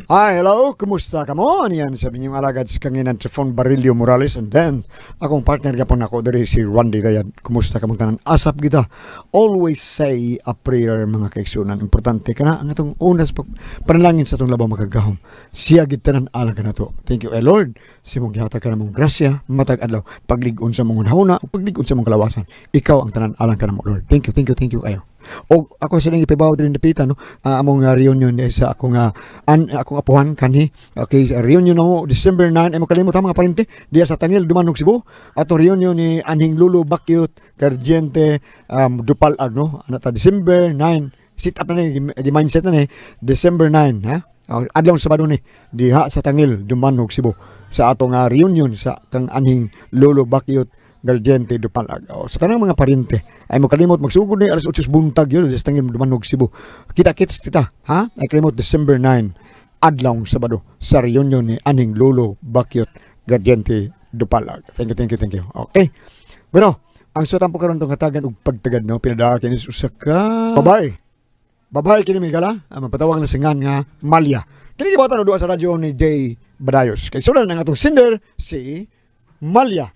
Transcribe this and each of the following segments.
Hi, hello, kumusta ka mo? Niyan sa inyong alagad sa kanginan Trifon Barillo Morales, and then akong partner gapon nako diri si Randy Rayad. Kumusta ka mong tanan? Asap kita. Always say a prayer, mga kaigsunan. Importante kana ang atong unas panalangin sa atong labaw makagahom. Siya gid tanan alang kanato. Thank you, eh, Lord. Sa imong gihatag ka namong grasya matag adlaw, paglig-on sa mong hunahuna, paglig-on sa mong kalawasan. Ikaw ang tanan alang kanamo, Lord. Thank you, thank you, thank you kayo. O ako silang ipabaw diri napita, no, among reunion sa akong akong apuhan kanhi. Okay, reunion no December 9, ay makalimot ha, mga parente diya sa Tangil, Dumanog, Cebu, ato reunion ni anhing Lulu Bakyut Gardiente Dupalag, no, ana ta December 9. Sit up na ni di mindset na ni December 9 ha. Adlaw Sabado ni diha sa Tangil, Dumanog, Cebu, sa atong reunion sa kang anhing Lolo Bakyut Gardiente Dupalag. O, sa tanang mga parente ay makalimot, magsugod ni alas 8 buntag yun sa Tangil, Dumanog, Cebu. Kita-kits kita ha. Ay kalimot December 9, adlaw Sabado, sa reunion ni aning Lolo Bakyut Gardiente Dupalag. Thank you, thank you, thank you. Okay. Bueno, ang sutan po karon tong hatagan og pagtagad, no, pinadaha kini usa ka babae. Babae kini Migala, mapatawag na singan nga Malya. Kini gibuhatan og duha sa radyo ni Jay Badayos. Kay sudan ang atong singer si Malya.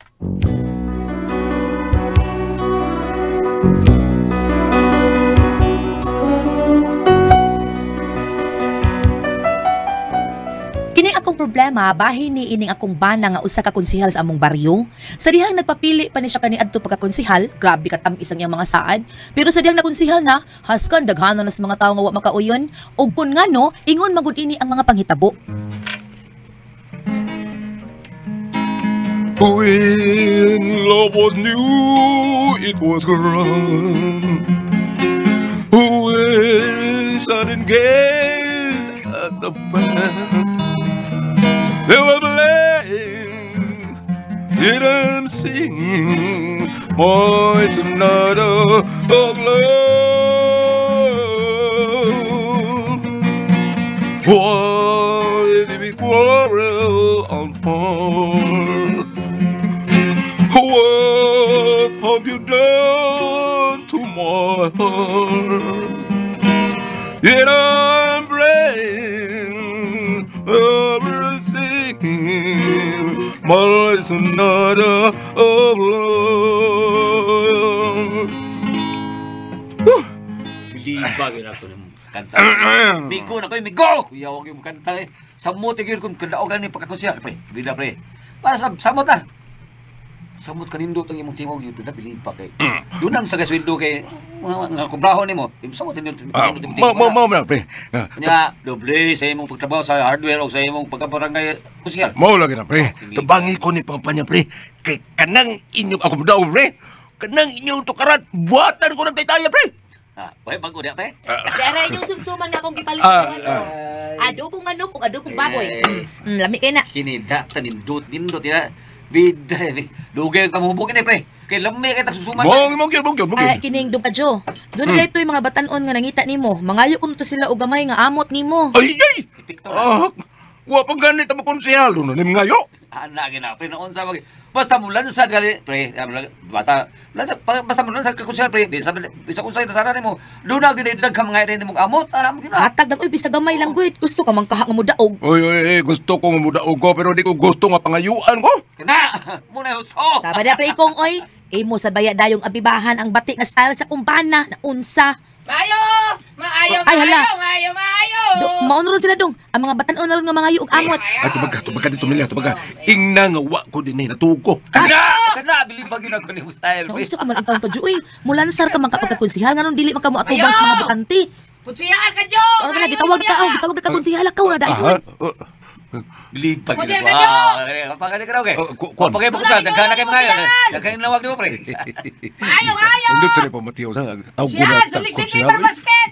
Kining akong problema, bahin ni ining akong bana nga usa ka konsihal sa among baryo. Sa dihang nagpapili pa ni siya kaniadto pagkakonsihal, grabe katam isang iyang mga saad. Pero sa dihang nakonsihal na, haskan daghanon na sa mga tawo nga wa makauyon. Ug kun ngano, ingon magud ini ang mga panghitabo. When love was new, it was grand. When sudden gaze at the band, they were playing, didn't singing, boy, it's another of love. Why did we quarrel on part? What have you done to my heart? Yet I'm praying, everything, my life's another of love. Biliba yun ako ng kanta. Migo na ko, migo! Kuya, huwag yung kanta eh. Samot yun kung kadaogan ni pagkakonsiya. Pre, bila pre. Para samot na. Samot kanindot ang imong tingog yun, biliba kay. Doon ang sa gasweldo kay nga kubraho nimo. Samot nindot imong tingog. Mao na pre. Nya doble sa imong pagtrabaho sa hardware o sa imong pagkabarangay kusiyal. Mao lagi na pre. Tabangi ko ni pampanya pre. Kay kanang inyong ako daw pre. Kanang inyong tukaran, buhatan ko ng taytaya pre. Ah, way bago diya pre. Dara inyong sumsuman nga akong gipalit sa gawas. Adobong manok ug adobong baboy. Lami kay na. Kini dakta nindot nindot ya. Bida, dugay ka mo hubog ini pre. Kay lami kay tagsusuman. Mong mong mong mong. Kining dumadyo. Doon kay toy mga batan-on nga nangita nimo. Mangayo kuno to sila og gamay nga amot nimo. Ay ay. Wa pa ganit ang konsehal doon ni ngayo. Ana gina pre naunsa mag basta mo lansad gali pre, basta lansad basta mo lansad ka konsehal pre. Di sa konsehal sana nimo. Doon na gid daghan mga nimo amot ana mo gina. Hatag dag oy bisag gamay lang gud. Gusto ka man kaha nga mudaog. Oy oy gusto ko nga mudaog ko pero di ko gusto nga pangayuan ko. Kana mo na gusto. Saba da pre ikong oy. Imo sa baya dayong abibahan ang batik nga style sa kumbana na unsa. Maayo! Maayo, ay, hala. Maayo, maayo, maayo! Maon ron sila dong. Ang mga batan-on na ron nga mga yuog amot. Ay, tubaga dito, Milya, tubaga. Ingna nga wa ko din eh, natugo. Kana! Kana, bilib ba ginagawa ni mo style? Nauso ka man ang taon pa, Ju. Uy, mulansar ka man kapag kakonsihal. Nga nung dili man ka mo atubang sa mga butante. Putsiyaan ka, Jo! Ano ka na, gitawag ka, oh, gitawag ka konsihal. Akaw na, dahil. Bilib pa ginagawa. Kapag ka okay. Kapag kayo buksan, nagkana kayo mga yun. Nagkana lawag niyo, pre. Maayo, maayo! Hindi tayo pa, Mateo. Siya, sulik-sulik para basket!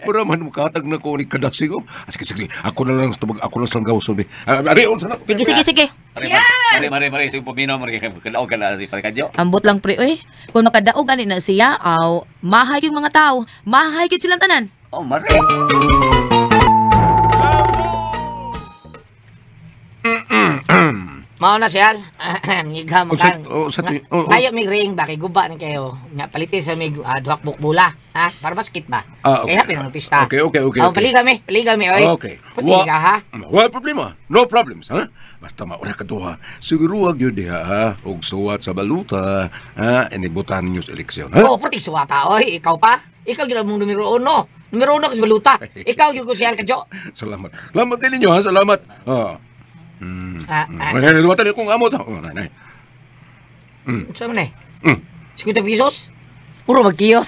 Para man, makatag na ko ni Kadasig. Sige, sige, ako na lang, ako lang sa gawas. Ari, unsa na. Sige, sige, sige. Mare, mare, mare, sige, pumino, mare, kadaog ka na, pare kadyo. Ambot lang, pre, oy. Kung makadaog, ani na siya, aw, mahay yung mga tao. Mahay kit silang tanan. Oh, mare. Mao na siya. Ngigha mo kan. Ayo mig ring ba kay guba ni kayo. Nga paliti sa mig duhak bukbula, ha? Para basket ba? Ah, okay. Kay happy ng pista. Okay. Oh, paliga mi, oy. Okay. Paliga ha. Wa problema. No problems, ha? Basta mauna ka duha. Siguro wag yun diha, ha? Og suwat sa baluta, ha? Inibutan ninyo sa eleksyon, ha? Oh, perting suwata, oy. Ikaw pa? Ikaw gyud mong numero 1. Numero 1 ka sa baluta. Ikaw gyud ko siya kadyo. Salamat. Salamat din ninyo, ha? Salamat. Ah. Ay, duwatan akong amot. Oh, nay. Saan man eh? 50 pesos? Puro magkiyot.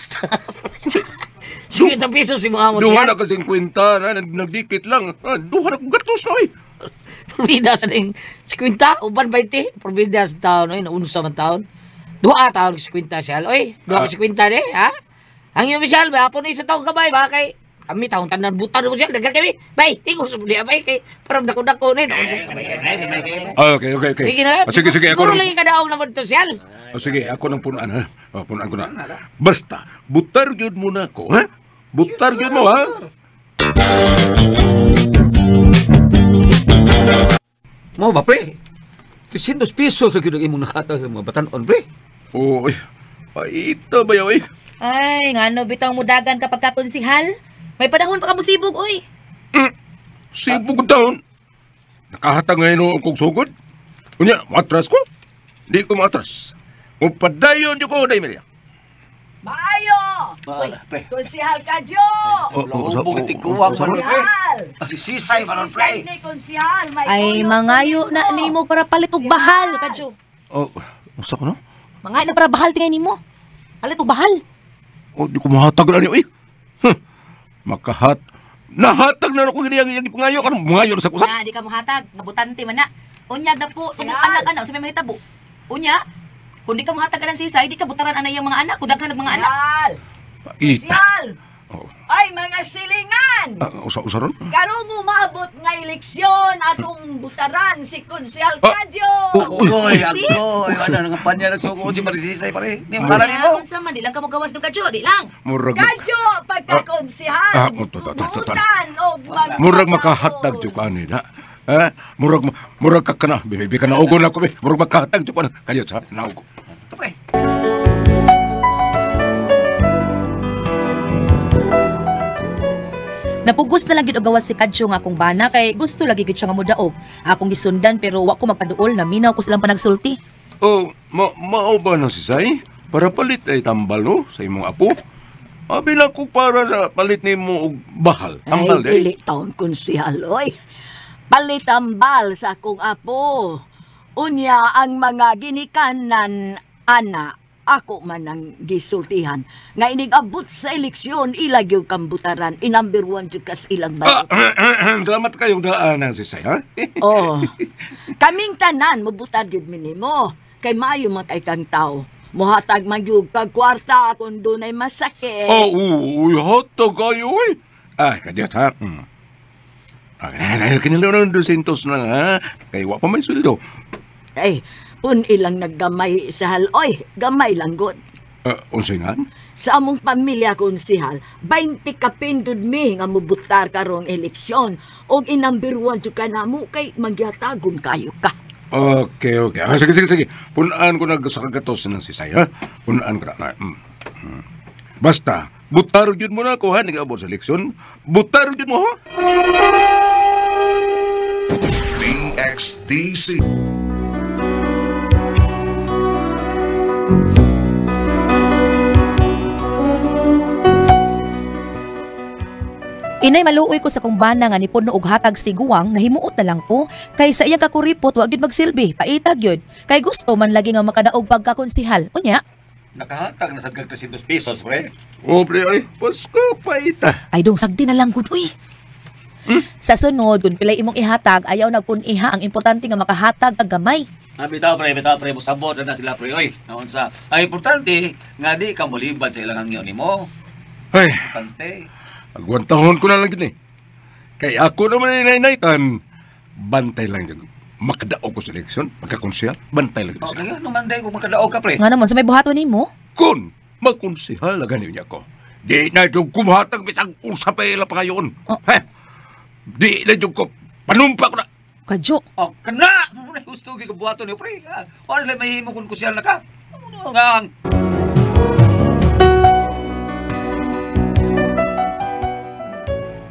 50 pesos si mga amot Duha siya. na ka 50, na, nagdikit lang. Duha na gatos na eh. Probida sa ning 50, uban 20. Probida sa taon, oy, naunsa man taon. Duha taon 50 siya. Oy, duha ka 50 ni, ha? Ang iyong Michelle, ba hapon sa taong kamay, ba kay kami taong tanan butan ko siya, daghang kami. Bay, tingko sa buli, bay kay parang dako-dako ni. Okay. Sige na. Sige, ako siguro lagi kadaog naman to siya. Oh, sige, ako nang punuan, ha? Oh, punuan ko na. Basta, butar gyud muna ko, ha? Butar gyud mo, ha? Mo ba, pre? 300 pesos sa gyud ang imong nakatag sa mga batan-on, pre. Oy, ay, ito ba yaw, eh? Ay, ngano bitaw mo dagan kapag kakonsihal? May panahon pa ka musibog, oy. Sibog taon. Nakahatag ngayon kong sugod. Unya, matras ko? Di ko matras. Mupadayon ko, day Maria. Maayo! Uy, pre. Konsihal kadyo! Konsihal! Si Sisay man, pre. Sisay ni konsihal! May Ay, mangayo na nimo para palit og bahal, kadyo. Oh, usa ko no? Mangayo na para bahal tingay nimo. Palit og bahal. Oh, di ko mahatag na niyo, eh. Huh. Makahat. Nahatag na ako gini ang pangayo karon mangayo sa kusap. Na, di ka mohatag, nabutante man na. Unya na po, sumong anak ana, sa may mahitabo. Unya, kung di ka mohatag ka ng sisay, di ka butaran anay ang mga anak, kung daghan mga anak. Konsihal! Oh. Ay, mga silingan! Usa ron? Karong umabot nga eleksyon atong butaran si Konsihal Kadyo! Uy, agoy! Ano, nga panya nagsuko si Marisisay, pare. Di mo para nimo. Unsa man, di lang ka mogawas ng Kadyo, di lang. Kadyo, pagkakonsihal, butan og mag... Murag makahatag jud ka nila. Ha? Murag ka na. Bibi ka na ugo na ko, murag makahatag jud ka na. Kadyo, sa naugo. Pre. Napugos na lang gid og gawas si Kadyo nga akong bana kay gusto lagi gid siya nga modaog. Akong gisundan pero wa ko magpaduol na minaw ko silang panagsulti. Oh, mao ba na si Say? Para palit ay tambal no sa imong apo. Abi lang ko para sa palit nimo og bahal. Tambal ay dili taon konsihal oy. Palit tambal sa akong apo. Unya ang mga ginikanan ana ako man ang gisultihan nga inigabot sa eleksyon ilag yung kambutaran i-number 1 jud kas ilang bayot. Salamat kayong daan si Say, ha? Oh. Kaming tanan mobutar gyud minimo kay maayo man kay kang tao. Mohatag man gyud kag kwarta kung dunay masakit. Oh, uy, hatag kayo oy. Ay, kadiyot ha. Ay, kinilo ng 200 na ha. Kay wa pa may sweldo. Ay, pun ilang naggamay sa hal. Oy, gamay lang god. Unsay nga? Sa among pamilya konsihal, 20 kapindod mi nga mubutar karong eleksyon og i-number 1 jud ka namo kay magyatagon kayo ka. Okay. Ah, sige. Punaan ko na sa kagatos ng sisay, ha? Punaan ko na. Basta, butar jud mo na ako, ha? Nag-abot sa eleksyon. Butar jud mo, ha? DXDC. Inay maluoy ko sa kong bana nga nipuno og hatag siguang nahimuot na lang ko kay sa iyang kakuripot wa gyud magsilbi paitag gyud kay gusto man lagi nga makadaog pagkakonsihal. Unya nakahatag na sad kag 300 pesos pre. Oh pre ay pasko paita. Ay dong sagdi na lang gud uy. Sa sunod kun pilay imong ihatag ayaw nagpun-iha ang importante nga makahatag kag gamay. Bitaw pre, mosabot na sila pre oy. Naunsa? Ang importante nga di ka molibad sa ilang hangyo nimo. Ay, importante. Agwantahon ko na lang gini. Kay ako naman inay-naytan. Bantay lang yun. Makadaog ko sa eleksyon, magkakonsihal, bantay lang yun sila. Okay, ano man day kung makadaog ka, pre? Nga naman, sa may buhaton nimo? Kung magkonsihal na ganyan niya ko, di na yung kumuhatag bisang usapay pa ngayon. Oh. Ha? Di na yung ko, panumpa ko na. Kadyo. Oh, kana! Muna gusto gikabuhaton niyo, pre. Wala lang mahimo kung kusyal na ka. Ano nga ang...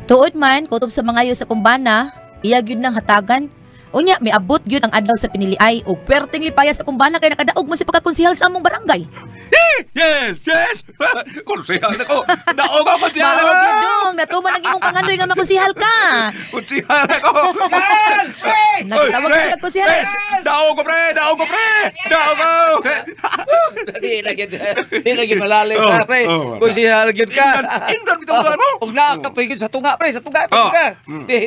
Tuod man, kutob sa mga sa kumbana, iya gyud nang hatagan. Unya, miabot gyud ang adlaw sa piniliay og perting lipaya sa kumbana kay nakadaog man si pagkakonsehal sa among barangay. Yes! Yes! Konsehal ako! Daog ako konsehal! Mao gyud dong, natuman ang imong pangandoy nga makonsehal ka. Konsehal ako! Nagtawag Oy, ka konsehal. pre! Daog ko, pre! Daog ko, pre! Daog ko! Di lagi malalis Oh, ha, pre. oh, Kung siya gyud ka. Indan bitaw ka, no? Ug naa ka pa gyud sa tunga, pre, sa tunga, Oh. tunga. Mm. Di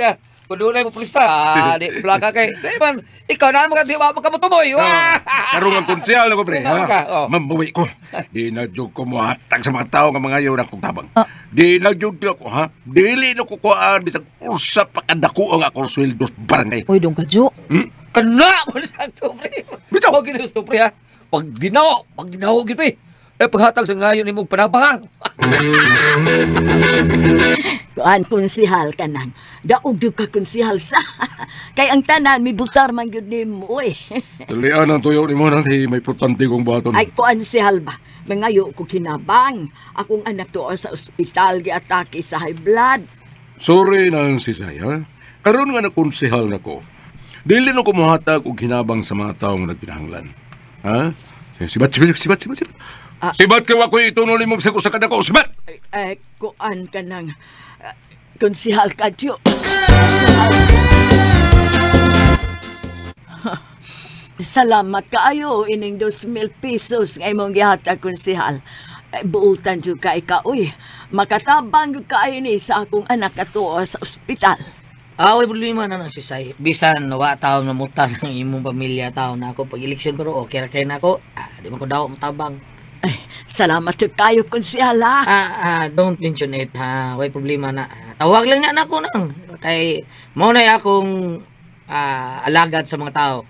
kung doon ay mo pulista, di plaka kay. Di man, ikaw na mo ka di ba makamutuboy. Oh, Karong ang konsehal ako, pre. Tunga ka, Ha? oh. Mambawi ko. Di na jud ko mohatag sa mga tao nga mga ayaw na akong tabang. Ah. Di na jud ako, ha? Dili na ko kuhaan bisag usa pa kadako ang akong sweldo sa barangay. Uy, dong kadyo. Hmm? Kana mo sa to, pre. Bitaw. Wag gid gusto, pre, ha. Pag ginaw gid, pre. Eh paghatag sa ngayon imong panabang. Kuan konsihal ka nang. Daog gyud ka konsihal sa. Kay ang tanan mibutar man gyud nimo oy. Dalian ang tuyo ni mo nang may importante kong buhaton. Ay kuan sihal ba? Mangayo ko kinabang. Akong anak tuo sa ospital giatake sa high blood. Sorry nang sisay, ha? Karon nga nakonsehal nako. Dili na ko mohatag og hinabang sa mga taong nagkinahanglan. Ha? Sibat, sibat, sibat, sibat, sibat. Ah. Sibat kay wa ko'y itunol nimo sa usa ka dako. Sibat! Ay, kuan ka nang konsihal ka Diyo. Salamat kaayo ining 2,000 pesos nga imong gihatag konsihal. Ay, buutan jud ka ikaw uy. Makatabang jud kaayo ni sa akong anak katuo sa ospital. Ah, way problema na si Sai. Bisan wa taon mamutan ang imong pamilya taon na ako pag eleksyon pero okay ra kay nako. Ah, di man ko daw matabang. Ay, salamat jud kayo konsihal ha. Don't mention it ha. Way problema na. Tawag lang na nako nang. Kay mao na akong alagad sa mga tao.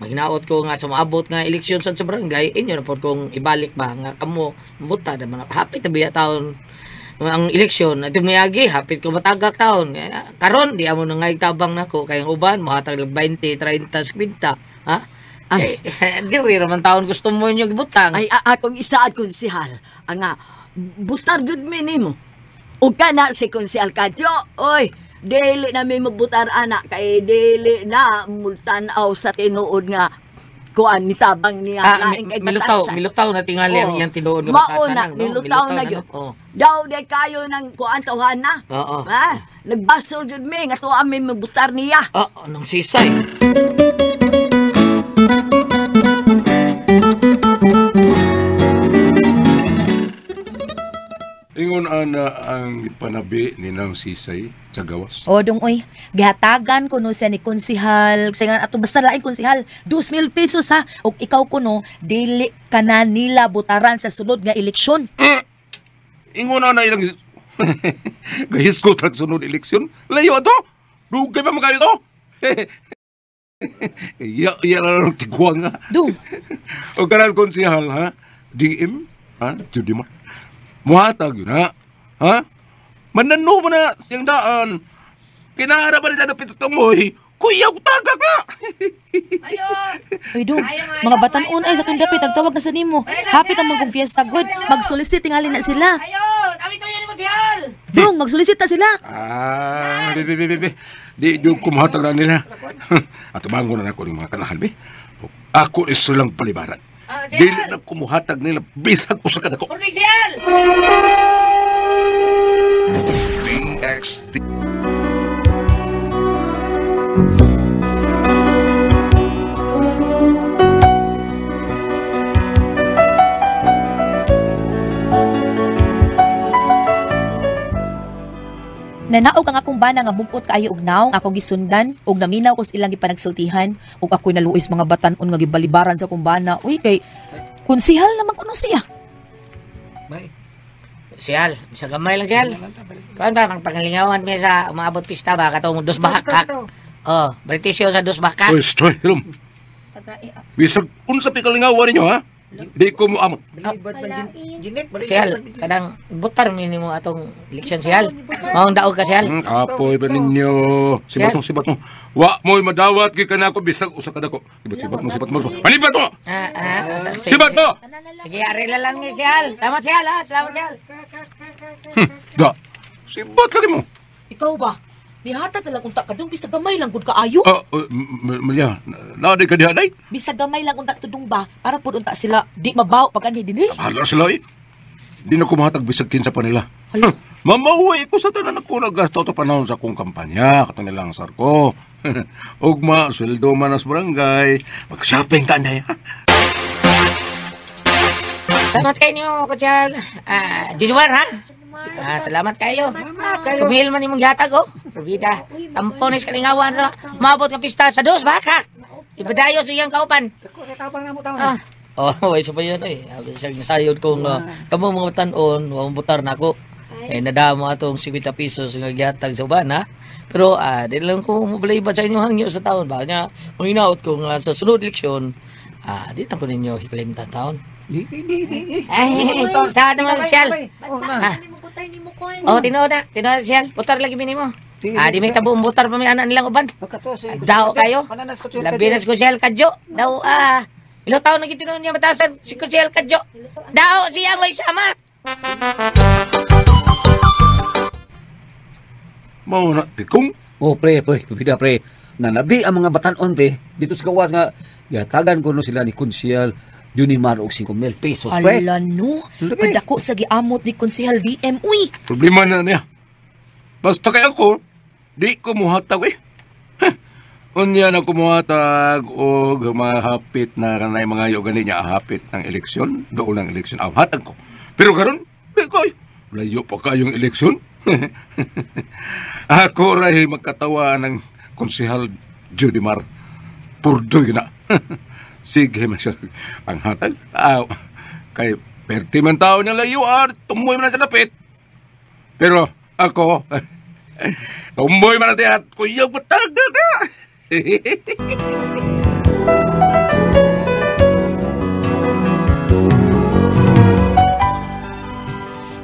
Maghinaot ko nga sa maabot nga eleksyon sa barangay, inyo na pod kong ibalik ba nga kamo muta na man hapit na biya taon ang eleksyon at miagi hapit ko matagak taon. Karon di amo na ngay tabang nako kay ang uban mohatag lag 20, 30, 50, ha? Ay. Diri ra man taon gusto mo inyo gibutang. Ay, akong isaad konsihal. Anga, butar gud mi nimo. Ug kana si konsihal Kadyo, oy, dili na mi mabutar ana kay dili na multan-aw sa tinuod nga kuan ni tabang niya laing kay batasan. Milutaw na tingali ang Oo. iyang tinuod nga Mao batasan na, no? nilutaw na no? gyud. Oo. Daw di kayo ng kuan tawhana. Oo. Ha? Nagbasol gyud mi nga tuwa mi mabutar niya. Oh, nang sisay. Ingon ana ang panabi ni Nang Sisay sa gawas. O dong oy, gihatagan kuno siya ni konsihal, kasi nga ato basta laing konsihal, 2,000 pesos ha. Og ikaw kuno dili ka na nila butaran sa sunod nga eleksyon. Ingon ana ilang gahiskot lang sunod eleksyon. Layo ato. Dugay pa man kayo to. Ya, ya lang tigwang nga. Dong, O karas konsihal ha? DM ha? Judimar. Muhatag yun ha? Ha? Manano mo na siyang daan. Kinahara pa rin sa dapit sa tungoy. Kuya, tagak na! oy dong, mga batan-on ay sa kong dapit nagtawag na sa nimo. Hapit ang mga fiesta good. Magsolicit tingali na sila. Ayon, ami to yun mo sihal. Dong, magsolicit na sila. Ah, be, be, be, be, be. Di, yung kumuhatag na nila. At tumango na ako ng mga kanahan, be. Ako is silang palibaran. Dili na kumuhatag nila bisag usa ka dako. Sihal. DXT. Nanaog ang akong bana nga bukot kaayo og naong akong gisundan ug naminaw ko sa ilang gipanagsultihan ug ako'y naluoy sa mga batan-on nga gibalibaran sa akong bana. Uy kay konsihal naman kuno siya. May. Sihal, bisa gamay lang sihal. Kuan ba panglingawan mi sa umaabot pista ba katong dos bakak. Oh, Britisyo sa dos bakak. Oy, stoy, hilom. Bisag unsa pikalingawan ninyo, ha? Di ko mo amot. Sihal, kanang butar mi nimo atong eleksyon sihal. Maong daog ka sihal. Kapoy ba ninyo? Sibat mo, sibat mo. Wa mo'y madawat gikan nako bisag usa ka dako. Sibat mo, sibat mo. Panibat mo. Sibat mo. Sige, ari lang ni sihal. Salamat sihal ha, salamat sihal. Da. Sibat lagi mo. Ikaw ba? Nihatag na lang unta kadung bisag gamay lang gud kaayo. Malya, naadi ka diha day. Bisag gamay lang unta tudong ba para pud unta sila di mabaw pag-anhi dinhi. Hala sila eh. Di na ko mahatag bisag kinsa pa nila. Mamauwi ko sa tanan ako naggasto to panahon sa akong kampanya kato nilang sar ko. Ugma, sweldo man as barangay. Mag-shopping ta day. Salamat kayo nimo, Kutsal. Junior ha. Salamat kayo. Kumil man imong gihatag oh. Probida. Tampon is kalingawan sa maabot nga pista sa dos baka. Ibadayo sa iyang kaupan. Oh, way sa pa yun eh. Sayod kong kamo mga tan-on, wa butar nako. Eh nadamo atong 50 pesos nga gihatag sa uban ha. Pero di lang ko mobalay ba sa inyong hangyo sa taon ba nya. Manginaot ko nga sa sunod eleksyon, di na ko ninyo hiklimtan taon. Di. Ay, sa naman siyal. Oh, tinuod na. Tinuod siyal. Butar lagi minimo. Di may tabuong butar pa may anak nilang uban. Daw kayo. Labi na si Kusyal Kadyo. Daw, ilang taon na gitinuod niya matasan si Kusyal Kadyo. Daw siya may sama. Mao na tikong. Oh, pre, pipida pre. Nanabi ang mga batanon pre dito sa gawas nga gatagan ko no sila ni Kunsihal Junimar og 5,000 pesos pre. Ala no, kadako sa giamot ni Konsehal DM uy. Problema na niya. Basta kay ako, di ko muhatag eh. Unya na ko muhatag og mahapit na kanay mga yo gani niya hapit ng eleksyon, doon ang eleksyon ang hatag ko. Pero karon, di ko ay, layo pa kayong eleksyon. Ako ray magkatawa ng Konsehal Judimar. Purdoy na. Sige, masya. Ang hatag. Kay perti man tao niya layuan, tumoy man na sa lapit. Pero ako, tumoy man na at kuyog matag na.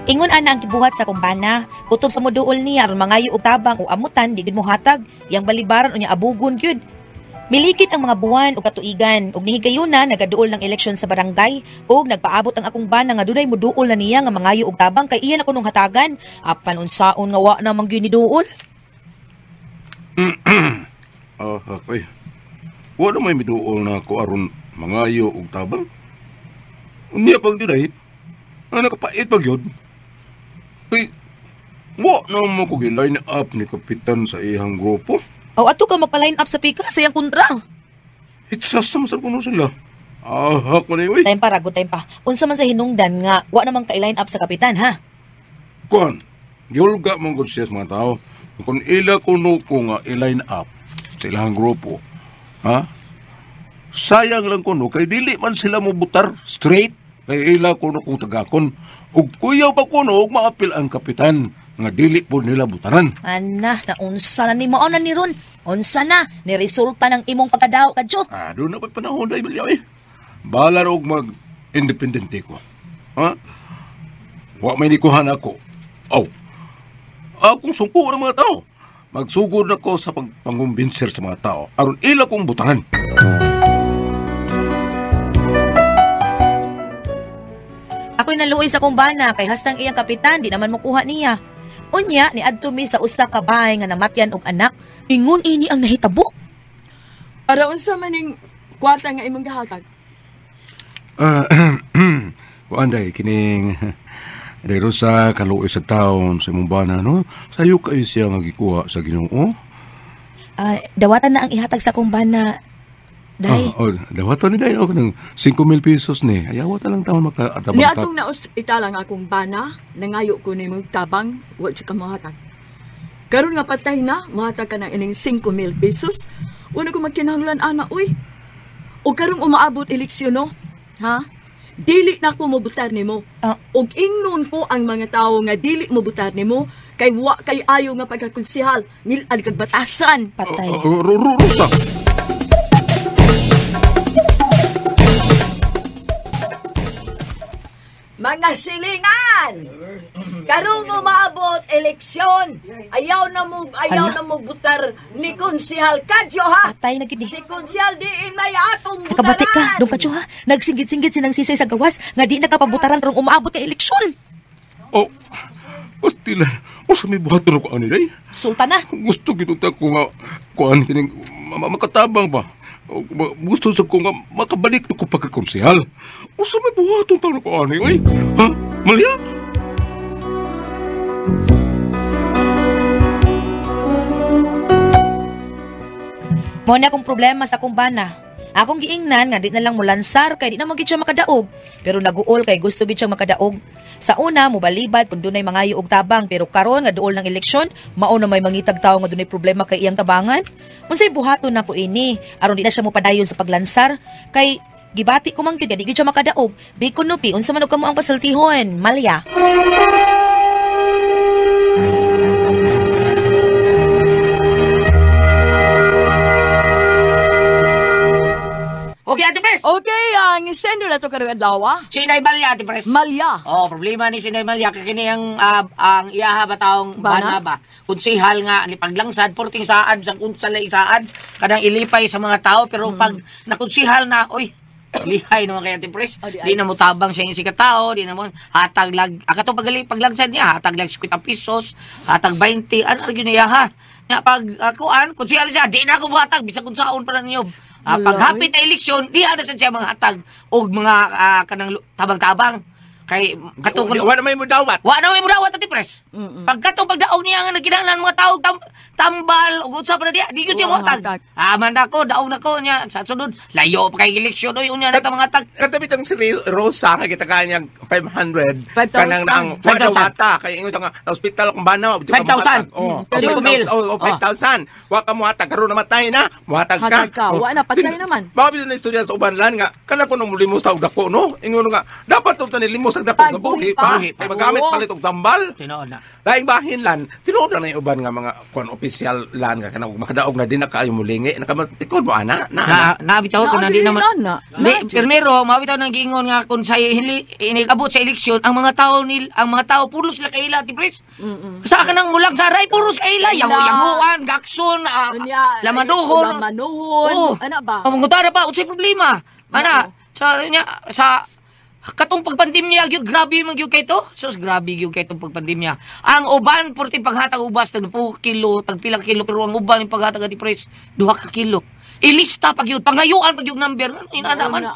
Ingon ana ang gibuhat sa kumbana, kutob sa moduol niya aron mangayo og tabang o amutan di gid mohatag, yang balibaran unya abugon gyud. Milikit ang mga buwan o katuigan ug nihigayuna nagaduol ng eleksyon sa barangay ug nagpaabot ang akong bana nga dunay moduol na niya nga mangayo og tabang kay iya na kunong hatagan apan unsaon nga wa na man gyud ni duol. Okay. Wa na may miduol na ako aron mangayo og tabang. Unya pag gyud ay nakapait pag gyud. Kay wa na mo ko gi-line up ni kapitan sa iyang grupo. Aw ato ka magpa-line up sa pika sa iyang kontra. Itsas man kuno sila. Ahak man uy. Time pa rago time pa. Unsa man sa hinungdan nga wa namang ka-line up sa kapitan ha? Kuan, giulga man gud siya sa mga tao. Kung ila kuno ko nga i-line up sa ilang grupo, ha? Sayang lang kuno kay dili man sila mobutar straight kay ila kuno kung tagakon. Ug kuyaw pa kuno og maapil ang kapitan nga dili po nila butaran. Ana, naunsa na ni mao na ni ron. Unsa na ni resulta ng imong pagkadaw kadyo. Doon na pa'y panahon dahil malyaw eh. Bahala og mag-independente ko. Ha? Wa may nikuhan ako. Aw, akong sungko ng mga tao. Magsugod ako sa pagpangumbinser sa mga tao aron ila kong butaran. Ako'y naluoy sa kumbana kay hastang iyang kapitan di naman mokuha niya. Unya ni adto mi sa usa ka bahay nga namatyan og anak. Ingon ini ang nahitabo. Para unsa man ning kwarta nga imong gihatag? Kuan day kining day Rosa kaluoy sa taon sa imong bana no. Sayo kayo siya nga gikuha sa Ginoo. Dawatan na ang ihatag sa akong bana. Day. Dawatan ni day og nang 5,000 pesos ni. Ayaw ta lang taon makatabang. Niadtong na ospital ang akong bana, nangayo ko nimo tabang, wa jud ka mohatag. Karon nga patay na, mohatag ka ng ining 5,000 pesos. Wala ko magkinahanglan ana uy. O karong umaabot eleksyon no? Ha? Dili na ko mobutar nimo. Og ingnon ko ang mga tawo nga dili mobutar nimo kay wa kay ayo nga pagkakonsehal, ngil-ad kag batasan. Patay. Rosa. Mga silingan. Karong umaabot eleksyon, ayaw Ala. na mo butar ni Konsihal Kadyo ha. Patay na gid ni. Si Konsihal diin may atong butaran. Nakabati ka, dong kadyo ha. Nagsinggit-singgit sinang sisay sa gawas nga di nakapabutaran karong umaabot kay eleksyon. Oh, pastila. Usa may buhaton ako ani day. Sultan na. Gusto gid ta ko nga kuan kining makatabang ba. Gusto sa ko nga makabalik ko pagkakonsehal. Usa may buhaton ta ko ani oy. Ha? Malya? Mao na akong problema sa akong bana. Akong giingnan nga di na lang molansar kay di na man gid siya makadaog. Pero naguol kay gusto gid siyang makadaog. Sa una mobalibad kung dunay mangayo og tabang, pero karon nga duol ng eleksyon, mao na may mangitag tawo nga dunay problema kay iyang tabangan. Unsay buhaton nako ini aron di na siya mopadayon sa paglansar kay gibati ko man gyud nga di gid siya makadaog. Bikon no pi unsa man og kamo ang pasultihon, Malya. Okay, Ate Pres. Okay, ang sender na to karong adlaw. Si Inay Malya, Ate Pres. Malya. Oh, problema ni si Inay Malya kay kini ang iyaha ba taong Bana? bana ba. Konsehal nga ni paglangsad porting saad sa unsa lay saad kanang ilipay sa mga tao pero pag nakonsehal na oy lihay naman kay Ate Pres. Oh, di Di na mo tabang siya yung sikatao, di na mo hatag lag akato pagali paglangsad niya hatag lag 50 pesos, hatag 20, ano gyud niya ha. Nya pag kuan konsehal siya di na ako buhatag bisag kun saon pa na ninyo. Pag hapit na eleksyon, di ana sa siya mga hatag og mga kanang tabang-tabang. Kay katong Wa na may mudawat. Wa na may mudawat Ate Pres. Pag katong pagdaog niya nga nagkinahanglan mga tao tambal ug unsa pa na diya, di gyud siya Wa mohatag. hatag. Aman nako, daog nako niya sa sunod layo pa kay eleksyon oy unya na ta mga hatag. Katabi tang si Rosa kay kita kanya 500 5,000. kanang ang 5,000. wata kay ingon nga sa ospital kung bana di ka 5,000. muhatag. Oh, 5,000. 5,000. Oh, 5,000. Wa ka muhatag karon namatay na, muhatag ka. Hatag ka. Oh. Wa na, patay naman. Mao na istorya sa uban lan nga kana ko nung limos ta og dako no. Ingon nga dapat tong tani limos ang dako sa buhi pa. Buhi pa. Kay magamit Oo. palit og tambal. Tinuod na. Laing bahin lan, tinuod lang na yung uban nga mga kuan opisyal lan nga kanang makadaog na din na kaayo mulingi. Nakatikod mo ana na. Na nabitaw ko na di naman. Na, Di, primero, mabitaw nang giingon nga kung sa hindi inigabot sa eleksyon, ang mga tao nil, ang mga tao puros sila kaila, Ate Pres. Sa kanang mulang saray puros kaila, yaho-yahoan, gakson, Unya, lamanuhon. Lamanuhon. Oo. Ana ba? Ang mangutana pa, unsay problema? Ana, sa niya sa katong pagpandemya gyud grabe man gyud kay to. Sus grabe gyud kay tong pagpandemya. Ang uban purti paghatag ubas tag 10 kilo, tag pilang kilo pero ang uban yung paghatag Ate Pres 2 ka kilo. Ilista pa gyud, pangayuan pa gyud number. Ano inana man?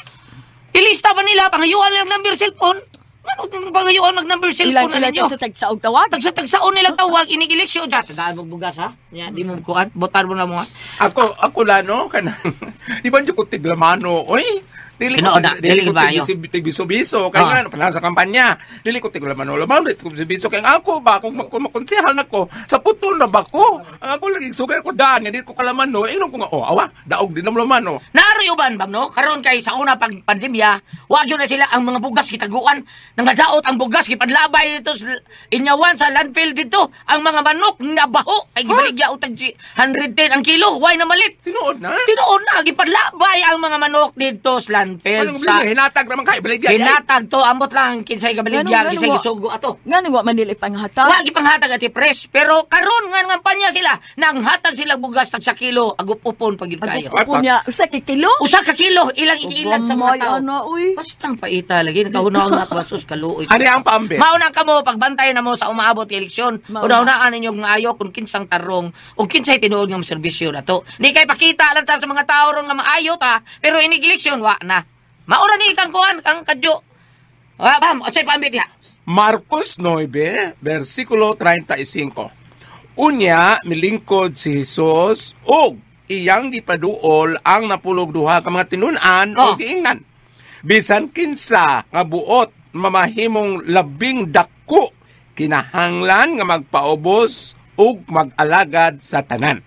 Ilista pa nila pangayuan lang number cellphone. Ano pangayuan mag number cellphone Ilan na ilan ninyo? sa tagsaog tawag? Tagsa-tagsaon nila tawag inig eleksyon. Diyan, tagaan mo bugas ha. Nya, di mo kuan, botar mo na mo ha. Ako la no kanang di ba ko tiglamano oy. Dili ko Tinuod na, dili dili ko ba ayo? tigbiso-biso kay Ah. nga panahon sa kampanya. Dili ko tiglamano lamang dili ko tigbiso kay ang ako ba kung makonsehal nako sa putol na ba ko. Ang ako lagi sugay ko daan nga dili ko kalamano ingon ko nga oh awa daog din mo lamano. Naroy uban bam no? Karon kay sa una pag pandemya, wa gyud na sila ang mga bugas gitaguan. Nangadaot ang bugas gipanlabay dito sa inyawan sa landfill dito. Ang mga manok nabaho ay gibaligya og tag 110 ang kilo. Why na malit? Tinuod na. Tinuod na gipanlabay ang mga manok dito sa landfill Anong sa sa hinatag naman kay baligya. Hinatag to ambot lang kinsay gabaligya Ganun, kinsay ganun, gisugo ato. Nga wa man nila ipanghatag. Wa gipanghatag ati pres, pero karon nga ngampanya sila, nanghatag sila bugas tag sa kilo, agup-upon pag gyud kayo. Agup niya usa ka kilo. Usa ka kilo ilang iilan sa mga Gamay, tao. ana, uy. Bastang paita lagi nakahunaon na basos kaluoy. Ani ang paambit. Mauna ka mo pagbantay na mo sa umaabot nga eleksyon. Mauna. Una-unaan ninyo nga ayo kung kinsang tarong o kinsay tinuod nga serbisyo na to. Di kay pakita lang ta sa mga tao ron nga maayo ta, pero inig eleksyon wa na. Maura ni kang kuan kang kadyo. Ah, bam, unsay paambit diha? Marcos 9, versikulo 35. Unya, milingkod si Jesus ug iyang gipaduol ang napulog duha ka mga tinun-an Oh. o giingnan. Bisan kinsa nga buot mamahimong labing dako kinahanglan nga magpaubos ug mag-alagad sa tanan.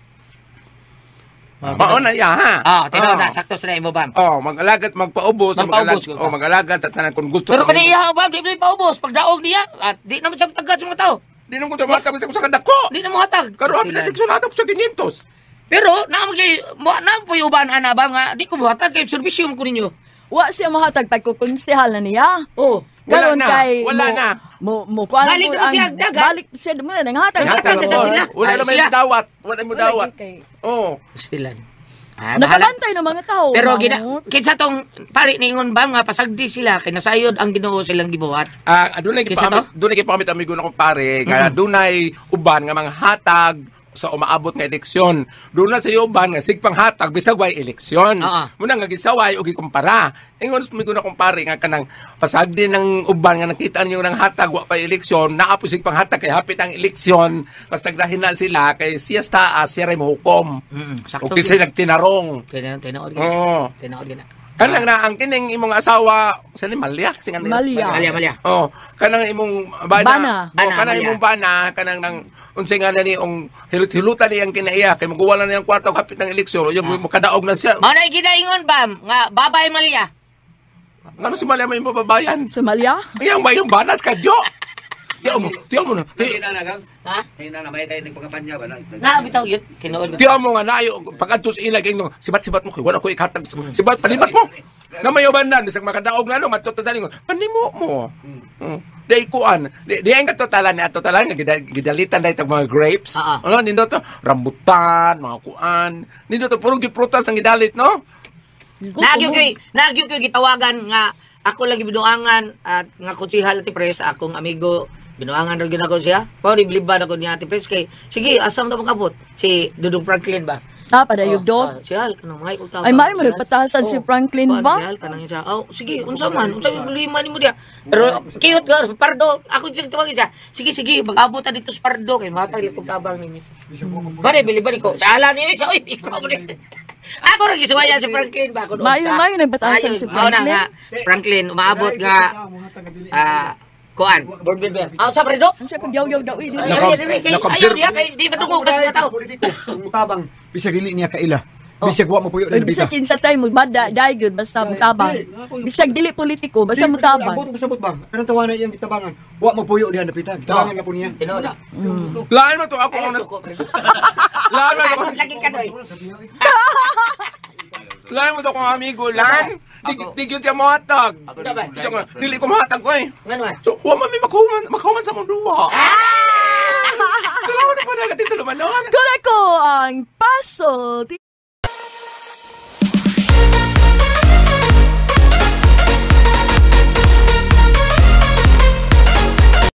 Mao na iya ha. Ah, tinuod na Oh. sakto sa imo bam. Oh, mag-alagad magpaubos, Magpaubos, mag-alagad, oh, mag-alagad sa tanan kung gusto. Pero ka kani iya bam, di ba paubos pagdaog niya at di naman siya tagad sa mga tao. Di nang ko sa mga sa kadako. Di na mo hatag. Karon ang eleksyon nato sa 500. Pero naam kay mo naam po uban ana ba nga di ko buhatag kay serbisyo mo ko ninyo. Wa siya mohatag pagkukonsehal na niya. Oh. Wala Karon na, kay wala mo, na. Mo kuan Balik po na siya, dagat. Balik siya mo na nanghatag. Nanghatag na sila. Wala Ay, na may sila. dawat. Wala mo Wala dawat. kay- Oh. Stilan. Ah, bahala. Nakabantay ng mga tao. Pero gina Mamot. kinsa tong pare ningon ba nga pasagdi sila kay nasayod ang Ginoo silang gibuhat. Ah, dunay Kinsa gipaamit, dunay gipaamit amigo na kumpare nga dunay uban nga mga hatag sa umaabot nga eleksyon. Doon na sa uban nga sigpang hatag bisag way eleksyon. Oo. Muna nga gisaway og gikumpara. Ingon amigo na kumpare nga kanang pasagdi ng uban nga nakita niyo ng hatag wa pa eleksyon, naa po sigpang hatag kay hapit ang eleksyon, pasagdahin na sila kay siya sa taas siya ray mohukom. Sakto. Og kisay nagtinarong. Kaya tinuod gina. Oo. Tinuod gina. Kanang na ang kining imong asawa, sa ni Malya, singan Malya. Malya, malya. Oh, kanang imong bana. Bana. Oh, Bana, kanang malya. imong bana, kanang nang unsay nga na ni ong hilut-hilutan niyang kinaiya kay muguwala na niyang kwarta og hapit ng eleksyon, yung makadaog na siya. Mao na ginaingon bam nga babay malya. Ngano si Malya may mababayan? Sa Malya? Iyang ba yung banas kadyo? Tiyo mo, tiyo mo na. Hina na gam. Ha? Hina na may tayo nagpakampanya ba na. Na bitaw yun tinuod. Tiyo mo nga nayo pag-adto sa ilag ingno, sibat-sibat mo kay wala ko ikatag. Sibat panibat mo. Na may ubanan bisag makadaog na no matto sa ningon. Panimo mo. Di kuan. Di ang katotalan ni atotalan nga gidalitan dahil tag mga grapes. Ah, ah. Ano nindo to rambutan, mga kuan. Nindo to puro giprutas ang gidalit no. Nagyo koy gitawagan nga ako lagi binuangan at nga konsehal ti Pres akong amigo binuangan ra gyud ako siya. Pao ni biliban ako niya ti Pres kay sige asam ta makabot si Dudong Franklin ba. Ah, padayog do. Oh, siya kanang mga ikaw Ay, maayo mo nagpatasan si Franklin ba? Siya kanang siya. Oh, sige, unsa man, unsa may problema nimo diya. Pero cute ka, Pardo. Ako siya tawagin siya. Sige, sige, mag-abot ta dito sa Pardo kay matag kog tabang ninyo. Bare biliban ko. Sa ala niyo siya, oy, ikaw mo ni. Ako ra gisuwayan si Franklin ba ako Maayo, maayo nagpatasan si Mao na Franklin. nga, Franklin umaabot nga kuan, board member. Ah, sa Pardo? Ang siya pagyaw-yaw daw eh. Ay, ay, ay, ay, Naka-observe. Ayaw niya kay di madungog kasi mga tao. Politiko, kung tabang bisag dili niya kaila. Bisag wa mo puyo Oy, na bisag bita. kinsa tayo mo bada dai gyud basta mutabang. Bisag dili politiko basta mutabang. Abot ko sabot ba? Kanang tawanan iyang gitabangan. Wa mo puyo diha napita. Gitabangan na po niya. Tinuod. Lain mo to ako ang Ay, suko. lain mo to. Lagi ka doy. Lain mo to akong amigo lan. Di gyud siya mohatag. Dapat. Dili ko mohatag ko eh. Ngano man? So, wa man mi makahuman sa mong duwa. Salamat po na katito lumanon. Kung ako ang Paso.